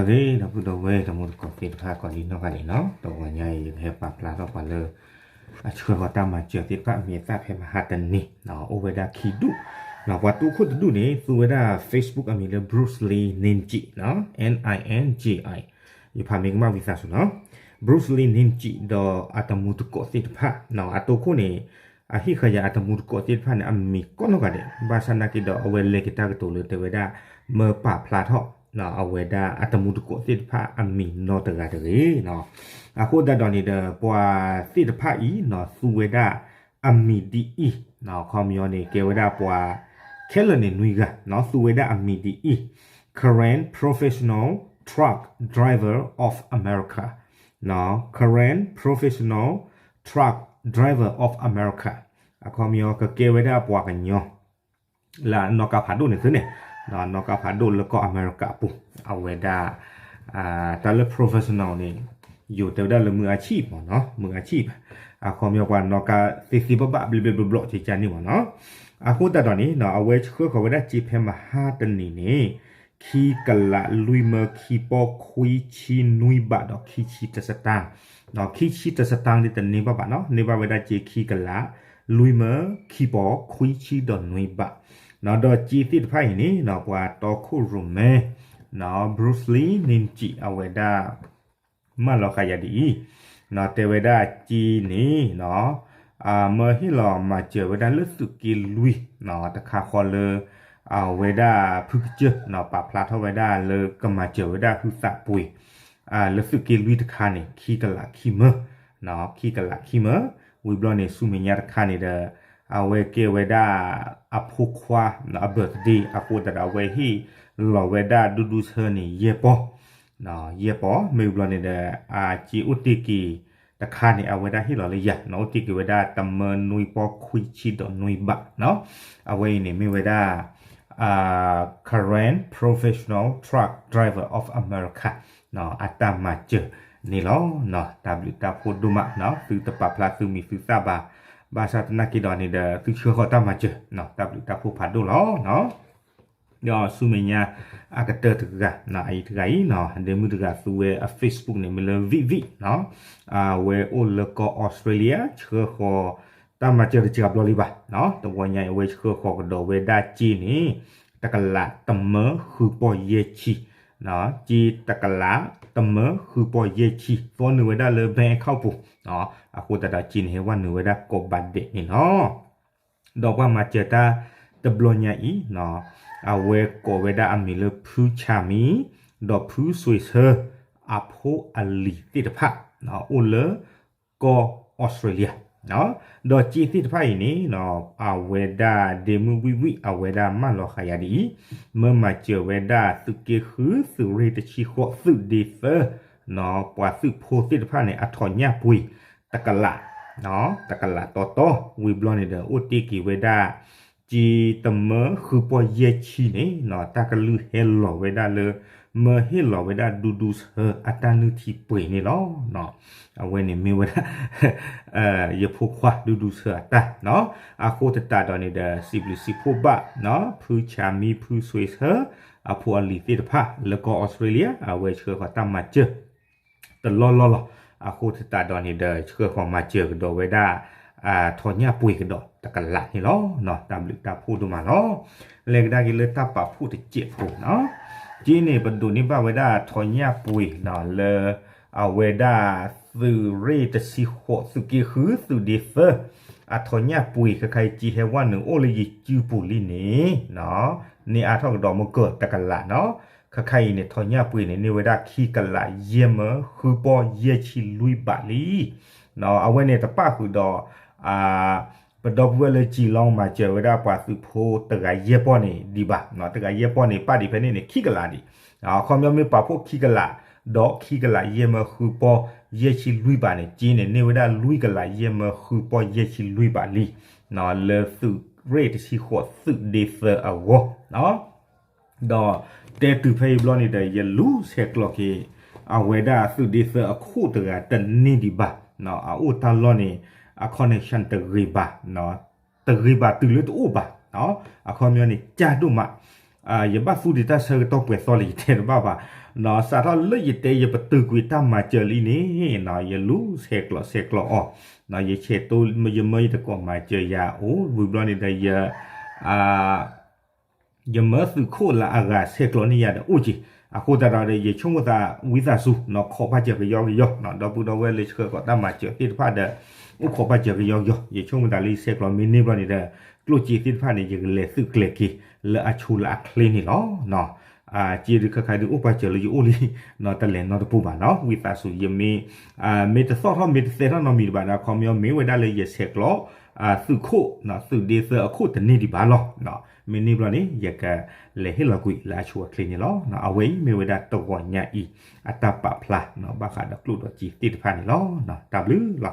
ဂ့ၤ ဒီပုၢ်ဒီဝဲၢ်တံၤသကိးသ့ၣ်တဖၣ် ကိးဒံနီၢ်ဂၤဒဲးနီၤ, တဂီၤညါအံၤ ယကဟဲပာ်ဖျါထီၣ်ပှၤလၢ အဆှၢဃီၤတၢ်မၤစၢၤသ့ၣ်တဖၣ် အမံၤအသၣ်ဖဲမဟါတနံၤ, အိၣ်ဝဲဒၣ်ခံဒူၣ်, ပှၤတူၢ်ခိၣ်တဒူၣ်န့ၣ် သူဝဲဒၣ် Facebook အမံၤလၢ Bruce Lee Ninji နီၤ, N I N G I, ယဖးမ့ၢ်ကမၣ်ဝံသးစူၤနီၤ, Bruce Lee Ninji ဒီးအတမူတကိးသ့ၣ်တဖၣ်, အတူၢ်ခိၣ်န့ၣ် အဟ့ၣ်ဃာ်ယၤအတမူတကိးသ့ၣ်တဖၣ်န့ၣ် အမံၤကိးနီၢ်ဂၤဒဲး, ဘၣ်ဆၣ်နာ်က့ဒီး အဝဲလဲၤက့ၤတၢ်ကတိၤလၢတဲဝဲဒၣ် မၢပာ်ဖျါထီၣ် အဝဲဒၣ်အတမူတကိးသ့ၣ်တဖၣ်အမံၤနီတဂၤတဂ့ၤနီၤ, အဃိသတးဒီးန့ၣ်ဒီး ပှၤသ့ၣ်တဖၣ်အံၤနီၤ သူဝဲဒၣ်အမံၤဒ်အံၤ, ခီပညီန့ၣ် ကဲဝဲဒၣ်ပှၤ ခဲလၢာ်န့ၣ်နွံဂၤနီၤ သူဝဲဒၣ်အမံၤဒ်အံၤ, Karen Professional Truck Driver of America, Karen Professional Truck Driver of America, အခီပညီကကဲဝဲဒၣ်ပှၤကညီ လၢအနီၣ်ကါဖးဒိၣ်န့ၣ်သုန့ၣ်, နီၣ်ကါဖးဒိၣ်လၢကီၢ်အမဲရကၤအပူၤ, အဝဲဒၣ် တၢ်လၢ professional န့ၣ် ယိၤတဲဝဲဒၣ်လၢ มืออาชีพ မ့ၢ်နီၤ, มืออาชีพ, အခီပညီပှၤနီၣ်ကါသ့သ့ဘၣ်ဘၣ် ဘျ့ဘျ့ဘျီဘျီ ကကန့ၣ်မ့ၢ်နီၤ, အဃိသတးဒီးန့ၣ် အဝဲဆှၢဃီၤဝဲဒၣ်စ့ဖဲမဟါတနံၤန့ၣ် ခံကလးလွံၢ်မၢခံပီၢ်ခွံဆံနွံဘးဒီးခံဆံတၢ်စတၣ်, ခံဆံတၢ်စတၣ်န့ၣ်တန့ၢ်ဘၣ်ဘၣ်နီၤ, န့ၢ်ဘၣ်ဝဲဒၣ်စ့ခံကလး လွံၢ်မၢခံပီၢ်ခွံဆံဒီးနွံဘး, ဒီးစ့သ့ၣ်တဖၣ်အံၤန့ၣ် ပှၤတီခိၣ်ရိၣ်မဲ Bruce Lee Ninji အဝဲဒၣ် မၢလီၤဃာ်ယၤဒ်အံၤ, တဲဝဲဒၣ်စ့န့ၣ် မၢဟ့ၣ်လီၤမၤစၢၤဝဲဒၣ်လၢသုးက့လွံၢ် တခါဃီလၢ အဝဲဒၣ်ဖုကစၢၢ် ပာ်ဖျါထီၣ်ဝဲဒၣ်လၢကမၤစၢၤဝဲဒၣ်ဟုသးပှ့ၤ လၢသုးက့လွံၢ်တခါန့ၣ် ခံကလးခံမၢ, ခံကလးခံမၢ, ဝံၤဘျီန့ၣ် ဆူမဲာ်ညါတခါန့ၣ်ဒီး အဝဲကဲဝဲဒၣ် အဖိခွါ အ birthday အဃိသတးဒီး အဝဲဟ့ၣ်လီၤဝဲဒၣ်ဒူဒူဆၢန့ၣ် ယဲၢ်ပီၢ်, ယဲၢ်ပီၢ်, မ့ၢ်ဝံၤဘျီန့ၣ်ဒီး အစ့အိၣ်တ့ၢ်က့ၤတခါန့ၣ် အဝဲဒၣ်ဟ့ၣ်လီၤလၢယၤ အိၣ်တ့ၢ်က့ၤဝဲဒၣ်တမၢနွံပီၢ်ခွံဆံဒီးနွံဘးနီၤ, အဝဲအံၤန့ၣ်မ့ၢ်ဝဲဒၣ် Karen Professional Truck Driver of America အတၢ်မၤစၢၤန့ၣ်လီၤ. တၢ်ဘျုးတၢ်ဖှိၣ်ဒိၣ်မး, သုတပာ်ဖျါသုမံၤသုသၣ်ဘၣ်, ဘၣ်ဆၣ်သနာ်က့ဒီးန့ၣ်ဒီး သုဆှၢဃီၤတၢ်မၤစၢၤ, တၢ်ဘျုးတၢ်ဖှိၣ်ဖးဒိၣ်လီၤ. ဒီးဆူမဲာ်ညါ အကတၢၢ်တဂၤ, အအံၤတဂၤအံၤနီၤ ဒ့မုၣ်တဂၤသူဝဲအ Facebook န့ၣ် မ့ၢ်လၢ ဝံၣ်ဝံၣ်, အဝဲအိၣ်လၢကီၢ်အီစထြ့လယါ ဆှၢဃီၤတၢ်မၤစၢၤတစှၤဘျီလံဘၣ်, တဝီညါအံၤ အဝဲဆှၢဃီၤကဒီးဝဲဒၣ်စ့န့ၣ် တကလးတမၢဃုပီၢ်ယဲၢ်ဆံ, စ့တကလးတမၢဃုပီၢ်ယဲၢ်ဆံ သီနုာ်ဝဲဒၣ်လၢ bank account ပူၤ, အဃိသတးဒီးစ့န့ၣ် ဟဲဝဲနုာ်ဝဲဒၣ်ကိးဘးဒဲးန့ၣ်လီၤ. ဒီးပှၤမၤစၢၤတၢ်တဘျီညါအံၤ, အဝဲကိးဝဲဒၣ်အမံၤလၢဖုဆၣ်မံ, ဒီးဖုစွ့ၤဆၢ အဖိအလံၤသ့ၣ်တဖၣ် အိၣ်လၢကီၢ်အီစထြ့လယါ, ဒီးစ့သ့ၣ်တဖၣ်အံၤန့ၣ် အဝဲဒၣ်ဒ့မုၣ်ဝံၣ်ဝံၣ် အဝဲဒၣ်မၢလီၤဃာ်ယၤဒ်အံၤ, မၢမၤစၢၤဝဲဒၣ်သုးက့ဃု သုးရ့ၣ်တဆံဃိး သုးဒ့သၢ ပှၤသုးဖိသ့ၣ်တဖၣ်န့ၣ် အထီၣ်ညၣ်ပှ့ၤ တကလး, တကလးတီတီ ဝံၤဘျီန့ၣ်ဒီး အိၣ်တ့ၢ်က့ၤဝဲဒၣ် စ့တမၢဃုပီၢ်ယဲၢ်ဆံန့ၣ် တၢ်ကလုၢ်ဟဲလီၤဝဲဒၣ်လၢ မၢဟ့ၣ်လီၤဝဲဒၣ်ဒူဒူဆၢအတၢ်နုၢ်ထံပှ့ၤန့ၣ်လီၤ. အဝဲန့ၣ်မ့ၢ်ဝဲဒၣ် ယဖိခွါဒူဒူဆၢအတၢ်, အဃိသတးဒီးန့ၣ်ဒီး စံးဘျုးစံးဖှိၣ်ဘၣ် ဖုဆၣ်မံ ဖုစွ့ၤဆၢ အဖိအလံၤသ့ၣ်တဖၣ် လၢကီၢ်အီစထြ့လယါ အဝဲဆှၢဃီၤတၢ်မၤစၢၤ တလီၢ်လီၢ်လီၤ. အဃိသတးဒီးန့ၣ်ဒီး ဆှၢဃီၤမၤစၢၤကဒီးဝဲဒၣ် ထီၣ်ညၣ်ပှ့ၤကဒီးတကလးန့ၣ်လီၤ. တၢ်ဘျုးတၢ်ဖှိၣ်ဒိၣ်မးလီၤ. လဲၤကဒါက့ၤလၢတၢ်ပာ်ဖှိၣ်တစဲးဖိနီၤ, စ့န့ၣ် ပဒိးန့ၢ်ဘၣ်ဝဲဒၣ်ထီၣ်ညၣ်ပှ့ၤလၢ အဝဲဒၣ်သုးရ့ၣ်တဆံဃိး သုးက့ဃု သုးဒ့သၢ အထီၣ်ညၣ်ပှ့ၤ ခဲခါအံၤစ့ဟဲဝဲနုာ်အိၣ်လၢယစုပူၤလံန့ၣ် န့ၢ်အါထီၣ်ကဒီးမုၢ်ကၢၢ်တကလးနီၤ. ခဲခါအံၤန့ၣ် ထီၣ်ညၣ်ပှ့ၤန့ၣ် န့ၢ်ဝဲဒၣ်ခံကလးယဲၢ်မၢဃုပီၢ်ယဲၢ်ဆံလွံၢ်ဘးလံ. အဝဲန့ၣ်တပၣ်ဃုာ်ဒီး ပဒီပုၢ်ဝဲၢ်လၢစံလီၤမၤစၢၤဝဲဒၣ်ပှၤသုးဖိတဂၤယဲၢ်ပီၢ်န့ၣ်ဒံးဘၣ်, တဂၤယဲၢ်ပီၢ်န့ၣ် ပၣ်ဒံးဖဲန့ၣ်န့ၣ် ခံကလးဒံး, အခီပညီမ့ၢ်ပာ်ဖှိၣ်ခံကလး ဒီးခံကလးယဲၢ်မၢဃုပီၢ်ယဲၢ်ဆံလွံၢ်ဘးန့ၣ် စ့န့ၣ် န့ၢ်ဝဲဒၣ်လွံၢ်ကလးယဲၢ်မၢဃုပီၢ်ယဲၢ်ဆံလွံၢ်ဘးလံ, လၢသုးရ့ၣ်တဆံဃိး သုးဒ့သၢအဂီၢ် ဒီးတဲတုၤဖဲအံၤဘျီန့ၣ်ဒီး ယလူၤဆဲးကျိးက့ၤ အဝဲဒၣ်သုးဒ့သၢအခိၣ်တဂၤတန့ၢ်ဒံးဘၣ်, အအိၣ်တၢ်လီၢ်န့ၣ် အ connection တဂ့ၤဘၣ်, တဂ့ၤဘၣ်တုၤလၢတအိၣ်ဘၣ်, အခီပညီန့ၣ် ကၢ်ဒိၣ်မး, ယဘၣ်သူဒံးတၢ်ဆၢကတီၢ်ပှဲၤသီလၢယတဲတဘၣ်ဘၣ်, စးထီၣ်လၢယတဲယပတုာ်ကွံာ်တၢ်မၤစၢၤလံန့ၣ်, ယလူၤဆဲးကျိးဆဲးကျိးအီၤ, ယဆဲးတိမယမၢယတကိးမၤစၢၤယၤအိၣ်ဝံၤဘျီန့ၣ်ဒီး ယမၢသုးခိၣ်လၢအဂၤဆဲးကျိးန့ၢ်ယၤဒီးအိၣ်က့ၤ, အဃိသတးဒီး ယဆိကမိၣ်သးဝံသးစူၤ ခိးပာ်စၢၤကယီကယီ, ဒီပုၢ်ဒီဝဲၢ်လၢဆှၢကီးတၢ်မၤစၢၤသ့ၣ်တဖၣ်ဒီး အိၣ်ခိးပာ်စၢၤကယီကယီ, ယဆိကမိၣ်သးလၢယဆဲးကျိးမ့ၢ်န့ၢ်ဘျီန့ၣ်ဒီး ကျိၣ်စ့သ့ၣ်တဖၣ်န့ၣ် ယကလဲၤသုးကျဲၤက့ၤ လၢအဆိလၢအချ့န့ၣ်လီၤ. စ့ဒုးခါခါဒုးအိၣ်ပာ်စၢၤလၢယအိၣ်လံ, တလဲၤနီတပူၤဘၣ်နီၤ, ဝံသးစူၤ ယမ့ၢ် မ့ၢ်တသီၣ်ထီၣ်မ့ၢ်တသဲထီၣ်နီတမံၤဘၣ်ဒီး ခီပညီမ့ၢ်ဝဲဒၣ်လၢယဆဲးကျိး သုးခိၣ် သုးဒ့သၢအခိၣ်တန့ၢ်ဒံးဘၣ်လီၤ. မ့ၢ်န့ၢ်ဘျီန့ၣ် ယကလဲၤဟ့ၣ်လီၤကွံာ်လၢအဆိအချ့န့ၣ်လီၤ. အဝဲအံၤမ့ၢ်ဝဲဒၣ်တဂီၤညါအံၤ အတၢ်ပာ်ဖျါ ဘၣ်ဃးဒီးကျိၣ်ဒီးစ့သ့ၣ်တဖၣ်န့ၣ်လီၤ. တၢ်ဘျုးလီၤ.